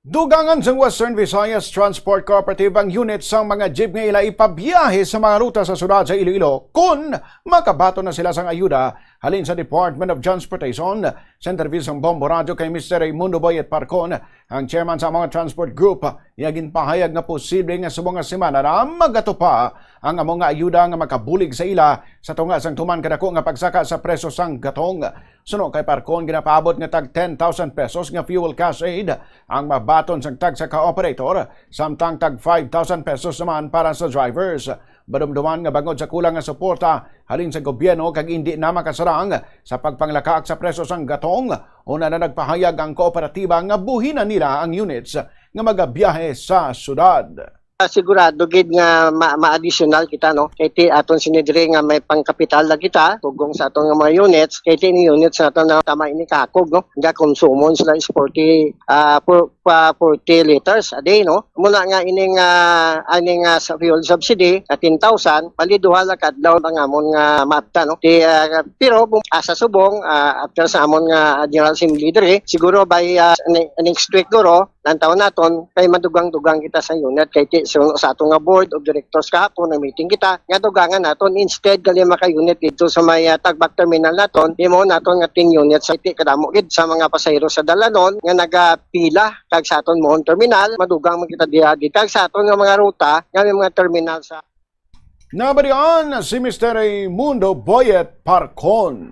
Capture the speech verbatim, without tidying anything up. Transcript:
Dugangan sang Western Visayas Transport Cooperative ang unit sang mga jeep nga ila ipabiyahe sa mga ruta sa siyudad sa Iloilo kon makabaton na sila sang ayuda halin sa Department of Transportation. Sa interview sang Bombo Radyo kay Mister Raymundo Boyet Parcon, ang chairman sa mga transport group, iya ginpahayag nga posible nga subong nga semana na magatupa ang amo nga ayuda nga makabulig sa ila sa tunga sang tuman kadako nga pagsaka sa presyo sang gatong. Suno kay Parcon, ginapaabot nga tag ten thousand pesos nga fuel cash aid ang mabaton sang tagsa ka operator, samtang tag five thousand pesos naman para sa drivers. Madumduman nga bangod sa kulang nga suporta halin sa gobyerno kag indi na makasarang sa pagpanglakaak sa presyo sang gatong, una na nagpahayag ang kooperatiba nga buhina nila ang units nga magabiyahe sa syudad. Ah, sigurado gid nga ma-, ma-additional kita, no? Kay ti aton sini diri nga may pangkapital na kita, tugong sa aton nga mga units, kay ti ini units naton na tama ini kakog, no? Nga konsumon sila is forty, ah, for, pa forty liters a day, no? Muna nga ining, ah, aning, ah, sa fuel subsidy na ten thousand, bali duha lang ka adlaw ang amon nga maabtan, no? Ti, ah, pero bum-, ah, sa subong, ah, after sa amon nga General Assembly diri, siguro by, ah, ne-, next week guro, lantaw naton kay madugang-dugang kita sa unit kay ti, so, sa ato nga board of directors kahapon nag-meeting kita nga dugangan naton instead ka lima ka unit dito sa may, ah, Tagbak terminal naton, imo naton nga ten units sa ti kadamo gid sa mga pasahero sa dalanon nga nagapila kag sa aton mohon terminal, madugang man kita diha di kag sa aton nga mga ruta nga may mga terminal sa Nabalian si Mister Raymundo Boyet Parcon.